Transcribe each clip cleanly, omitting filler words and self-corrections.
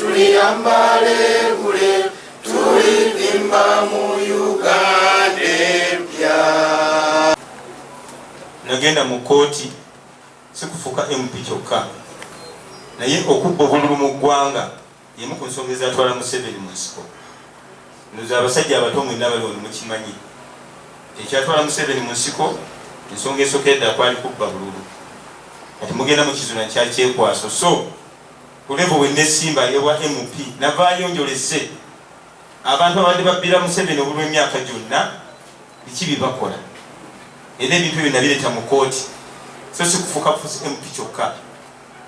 Tuliyambala engule, tulivimba mu Uganda empya. Nagenda mu kkooti si kufuuka MP kyokka naye okubba obululu mu ggwanga y'emu ku nsonga ezatwala Museveni mu nsiko. Ndowooza abasajja abato mwenna abali wano mukimanyi ekyatwala Museveni mu nsiko, ensonga esookera ddala kwali kubba bululu. Kati mugenda mukizuula nti kyakyekwaso. So ku level we nesimba ey'obwa MP navaayo njolese abantu abadde babbira Museveni obululu emyaka gyonna biki bye bakola era ebintu ebyo nabireeta mu kkooti so si kufuuka bufuusi MP kyokka.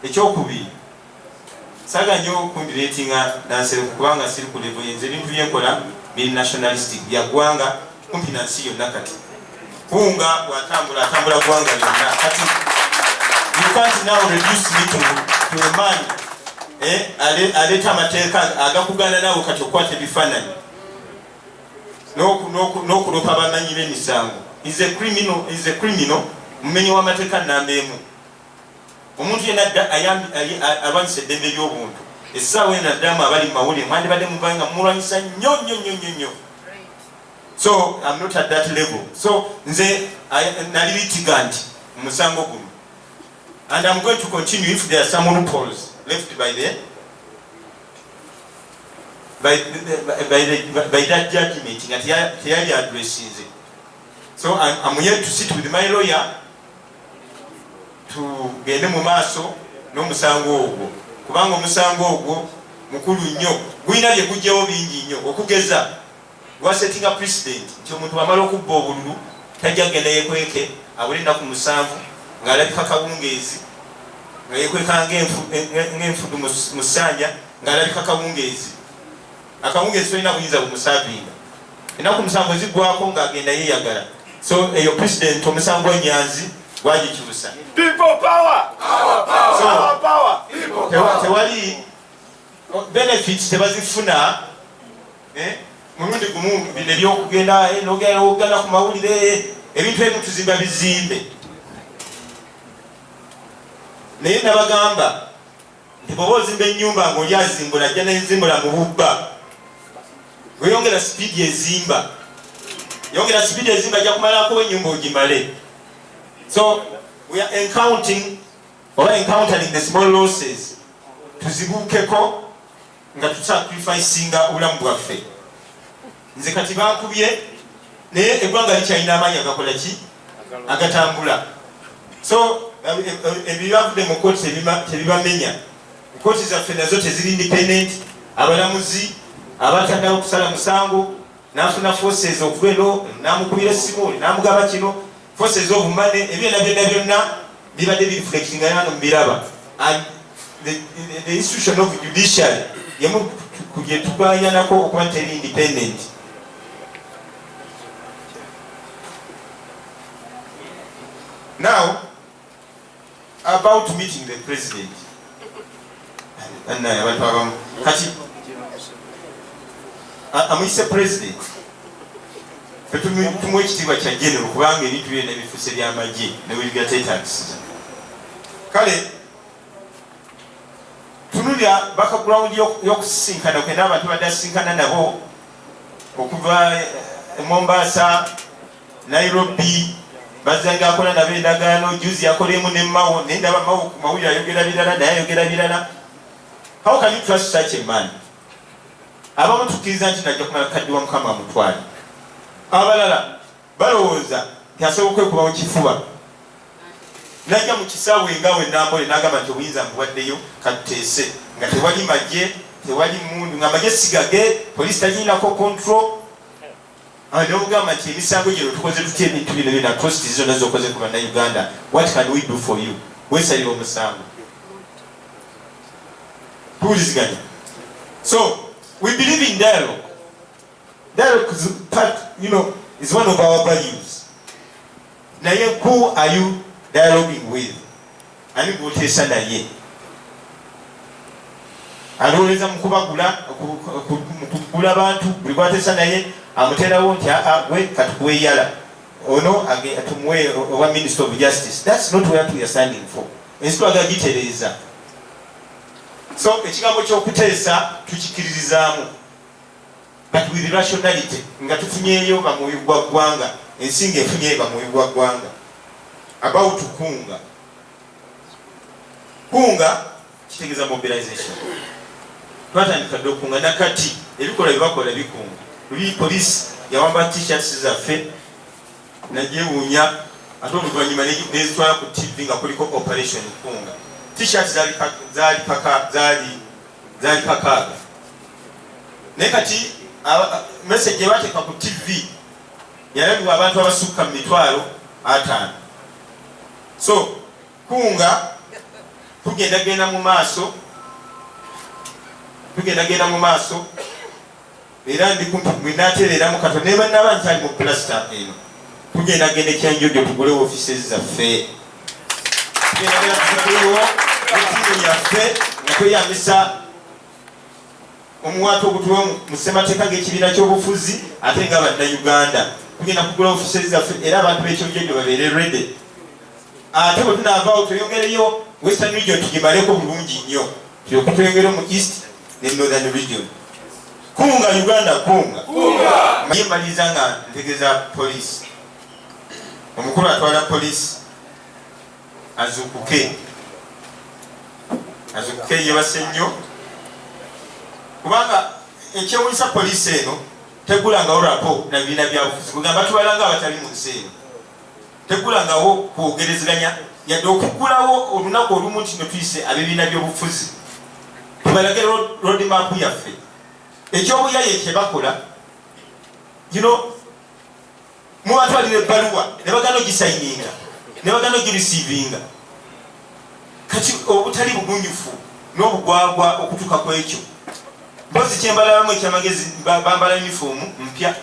Ekyokubiri, saagala nnyo kundireetinga Nansereko kubanga siri ku level ye, nze ebintu bye nkola biri nationalistic, bya ggwanga kumpi na nsi yonna. Kati Kunga bw'atambula atambula ggwanga lyonna. Kati you can't now reduce me to a man aleeta amateeka agakugaana naawe kati okukwata ebifaananyi n'okulopa abamanyi b'emisango. Is a criminal, is a criminal, mumenyi w'amateeka nnamba emu. Omuntu yenna adda alwanyisa eddembe ly'obuntu essaawa eno addamu abali mu mawulire mwandibadde muvayo nga mumulwanyisa nnyo nnyo nnyo nnyo nnyo. So I'm not at that level. So nze nali litigant mu musango guno and I'm going to continue if there are some loopholes left by that judgment nga teyali addressinze. So I'm yet to sit with my lawyer tugende mu maaso n'omusango ogwo, kubanga omusango ogwo mukulu nnyo, gulina bye gujjawo bingi nnyo. Okugeza gwasettinga precedent nti omuntu bwamala okubba obululu tajja kugenda yekweke abule ennaku 7 ng'alabika kawungeezi, nga yekweka ng'enfudu mu ssanja ng'alabika kawungeezi. Akawungeezi tolina buyinza bumusavinga. Ennaku 7 ziggwako ng'agenda yeeyagala. So eyo precedent omusango gwa Nyanzi gwagikyusa. People power! So, Our power! Tewali benefits tebazifuna mulundi gumu. Bino ebyokugenda nogenda ogenda ku mawulire, ebintu ebimu tuzimba bizimbe, naye nabagamba nti bw'oba ozimba ennyumba ng'oli azimbula ajja nezimbula mu bubba, weyongera sipiidi ezimba, yongera sipiidi ezimba, ajja kumalako ennyumba ogimale. So we are encountering or encountering the small losses, tuzibuukeko nga tusacrificinga obulamu bwaffe. Nze kati bankubye naye eggwanga likyalina amaanyi agakola ki, agatambula. So ebibavudde mu kooti tebibamenya. Kooti zaffe nazo teziri independent. Abalamuzi abatandaba okusala musango nafuna forces okuva eno, namukubira essimu, namugaba kino, forces of money, ebyonna byonna byonna bibadde bireflectinga yano mubiraba. And the institution of judiciary yemu gye tugayanako okuba nti teri independent. Now about meeting the president, annaye abantu abamu kati amuyise president. Ffe tumuwa ekitiibwa kya general kubanga ebintu byonna bifuuse byamagye newebigateetagisiza. Kale tunulya background y'okusisinkana kwe n'abantu badde asisinkana nabo okuva Mombasa, Nairobi, bazanga akola nabo endagaano. Juzi yakolemu ne Mao, naye ndaba Mao ku mawulire ayogera birala, naye ayogera birala. How can you trust such a man? Abamu tukkiriza nti najja kumala kaddiwa Mukama amutwale. Abalala balowooza nti asobola okwekuba mu kifuba najja mu kisaawe nga we Nambole n'agamba nti obuyinza mbuwaddeyo, katuteese, nga tewali magye, tewali mundu, nga amagye sigage, poliisi tagirinako control. Nobugamba nti emisango gino tukoze tutya, ebintu bino byona, atrocities zonna zokoze ku Bannayuganda, what can we do for you? Wesalira omusango. Tuwuliziganya? So we believe in dialogue. Dialogue is part, is one of our values. Naye who are you dialoguing with? Ani gwoteesa naye? Alowoleza mu kubagula, mu kugula bantu. Buli gwateesa naye amuteerawo nti aa gwe katukuweyala ono tumuwe oba Minister of Justice. That's not what we are standing for. Ensi twagala gitereeza. So ekigambo ky'okuteesa tukikiririzaamu, but with rationality, nga tufunyeeyo bamwoyo gwa ggwanga, ensi nga efunyeeyo bamwoyo gwa ggwanga. About kunga, kunga kitegeeza mobilization. Twatandika dde okunga, nakati ebikolwa byebakola bikunga. Luli poliisi yawamba T-shirts zaffe, nagyewuunya, ate oluvannyuma nezitwala ku TV nga kuliko Operation Kunga. T-shirt zaali 6, naye kati message ebateeka ku TV yalabibwa abantu abasukka mu 500,000. So kunga tugendagenda mu maaso, tugendagenda mu maaso, era ndi kumpi bwenatereeramu kato ne bannaba nkyali mu cluster eno. Tugendagenda ekyanjodyo tugule offices zaffe, tugendagenda tugulewo etiimu yaffe nga tweyambisa omuwaatwa ogutuwa mu ssemateeka g'ekibiina ky'obufuzi, ate nga Bannayuganda tugenda kugula offices zaffe, era abantu b'ekyonjodyo babeere ready. Ate bwe tunaavaawo tweyongereyo Western Region tugimaleko bulungi nnyo, tulyoke tweyongere mu East ne Northern Region. Kunga Uganda, kunga. Ye maliriza nga ntegeeza poliisi, omukulu atwala poliisi azuukuke, azuukuke, yebase nnyo, kubanga ekyewunyisa poliisi eno tegulangawo rapport na bibiina byabufuzi, kugamba tubalanga abatali mu nsi eno. Tegulangawo kwogerezeganya yadde okugulawo olunaku olumu nti notuyise abebiina byobufuzi tubalage road map yaffe. Ekyobuyaye kyebakola, mubatwalira ebbaluwa ne bagana ogisayininga, ne bagana ogireceivinga. Kati obutali bugunjufu n'obugwagwa okutuuka ku ekyo, mpozi kyembalabamu ekyamagezi, bambala uniform mpya,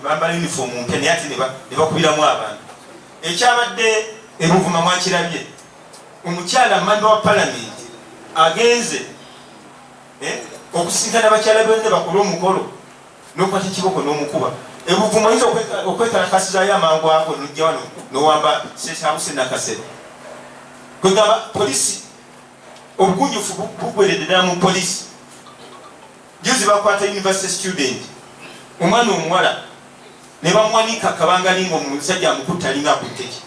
bambala uniform mpya, naye ate ne bakubiramu abantu. Ekyabadde ebuvuma mwakirabye, omukyala member wa palamenti agenze okusinkana bakyala bonna bakole omukolo, nokwata ekiboko n'omukuba ebuvuma. Oyinza okwekalakasizayo amangu ago nojja wano nowamba sesabuse nakasero. Kwegamba polisi obugunjufu bugweredde ddala mu polisi. Juzi bakwata university student, omwana omuwala, ne bamuwanika kabangali nga omusajja amukutta alinga akutteki.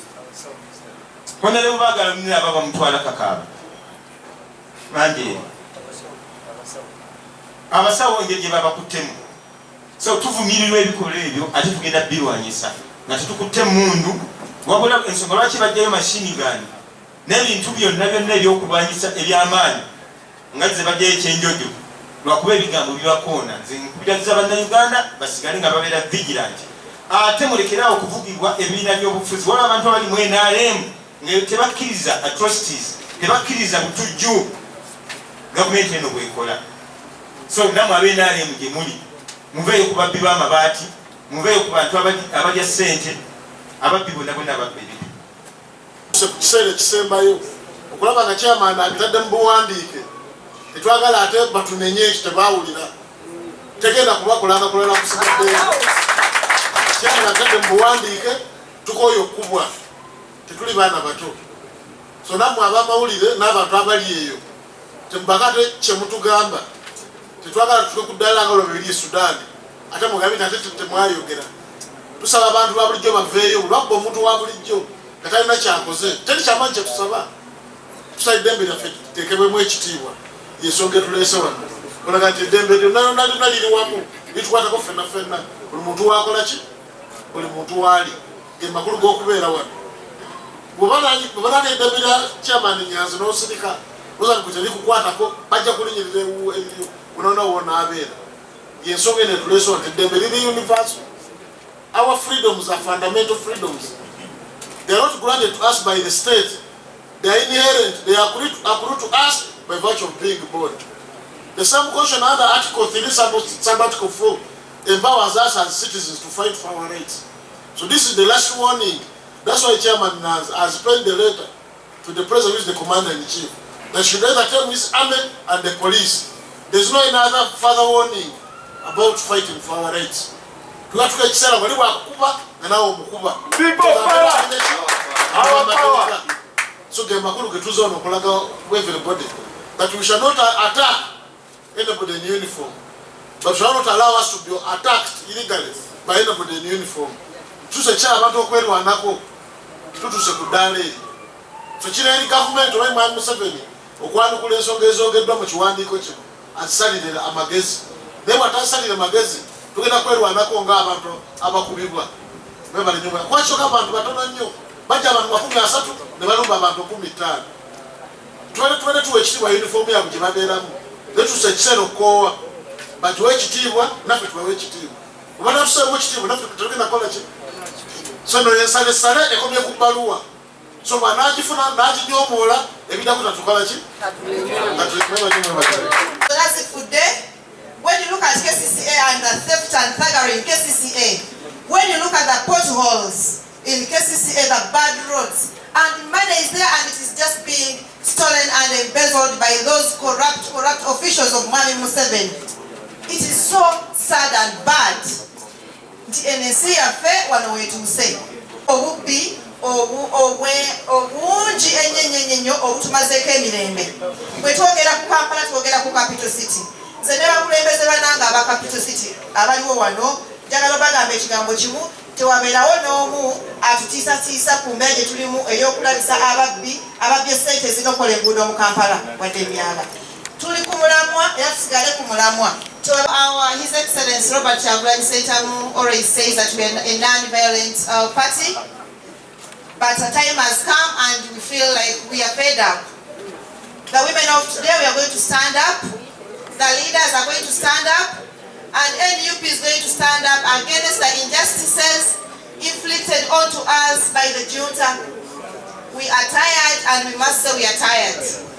Honorable baagala nina aba bamutwala kakaaba bangi abasawo engeri gye babakuttemu. So tuvumirirwa ebikolwa ebyo, ate tugenda birwanyisa nga tetukutte mundu. Wabula ensonga lwaki bajjayo machine gun n'ebintu byonna byonna ebyokulwanyisa ebyamaanyi nga ze bajjayo ekyenjojo, lwakuba ebigambo bibakoona. Nze nkubiriza Bannayuganda basigale nga babeera vigilant, ate mulekeraawo okuvugibwa ebibiina by'obufuzi. Waliwo abantu abali mu NRM nga tebakkiriza atrocities, tebakkiriza butujju gavumenti eno bwekola. So namwe abe NRM gye muli, muveeyo ku babbi b'amabaati, muveeyo ku bantu abalya ssente, ababbi bonna bonna babba ebintu. Ku kiseera ekisembayo okulaba nga chairman abitadde mu buwandiike, tetwagala ate batunenye ekyo tebawulira. Tegenda kubakulanga kulala kusigaddeyo. Chairman abitadde mu buwandiike, tukooye okubwa, tetuli baana bato. So nammwe abamawulire n'abantu abali eyo, temubaka ate kyemutugamba. Tetwagala tutuke ku ddala nga olwo biri e Sudaani, ate mugambe nti ate temwayogera. Tusaba abantu ba bulijjo baveeyo. Lwabba omuntu wa bulijjo nga talina kyakoze, teri kyamaanyi kyetusaba. Tusaba eddembe lyaffe litekebwemu ekitiibwa. Yensonga etuleese wano olaga nti eddembe lyonna lyonna lyonna liri wamu, litukwatako ffenna ffenna, buli muntu wakola ki, buli muntu waali. Ge makulu g'okubeera wano. Bwebanali eddembe lya chairman Nyanzi n'osirika oza nti terikukwatako, bajja kulinyirira ebiryo wonona wonaabeera. Yensonga eno etuleese wano, eddembe liri universal. Our freedoms are fundamental freedoms. They are not granted to us by the state. They are inherent. They are accrued to us by virtue of being born. The same constitution under Article 3, sub Article 4 empowers us as citizens to fight for our rights. So this is the last warning. That's why Chairman has penned the letter to the president, who is the commander-in-chief, that should either tell his army and the police. There's no any other further warning about fighting for our rights. Tukatuka ekiseera wali bwakukuba nga naawe omukuba. People power! Our power! So ge makulu ge tuza ono okulaga everybody. That we shall not attack anybody in uniform, but shall not allow us to be attacked illegally by anybody in uniform. Tuse kya abantu okwerwanako, tutuse ku ddaala eryo. So kiri eri gavumenti oba Mwami Museveni okwanukula ensonga ezogeddwa mu kiwandiiko kino, azisalire amagezi. Naye bw'atasalire magezi, tugenda kwerwanako ng'abantu abakubibwa. Mwebale nnyo. Kwakyoka abantu batono nnyo bajja, abantu 30 ne balumba abantu 15. Tubadde tuwa ekitiibwa uniform yaabwe gye babeeramu, naye tusa ekiseera okukoowa. Batuwe ekitiibwa, naffe tubawe ekitiibwa. Oba natuseemu ekitiibwa, naffe tetugenda kukola ki. So no ensalesale ekomye ku bbaluwa. So bw'anaagifuna n'aginyomoola, ebiddako tatukola ki. Zifudde. When you look at KCCA and the theft and thuggery in KCCA, when you look at the potholes in KCCA, the bad roads, and money is there and it is just being stolen and embezzled by those corrupt, corrupt officials of Mwami Museveni. It is so sad and bad. Nti eno ensi yaffe wano wetuuse. Obubbi obungi ennyo ennyo ennyo ennyo obutumazeeko emirembe. Bwe twogera ku Kampala, twogera ku capital city. Nze ne bakulembeze banange aba capital city abaliwo wano, njagala obagamba ekigambo kimu: tewabeerawo n'omu atutiisatiisa ku mbeera gye tulimu ey'okulabisa ababbi ababbye sente ezinokola enguudo mu Kampala wadde emyala. Tuli ku mulamwa era tusigale ku mulamwa. To our His Excellency Robert Kyagulanyi Ssentamu always says that we are a non-violent party, but a time has come and we feel like we are fed up. The women of today, we are going to stand up. The leaders are going to stand up, and NUP is going to stand up against the injustices inflicted onto us by the junta. We are tired, and we must say we are tired.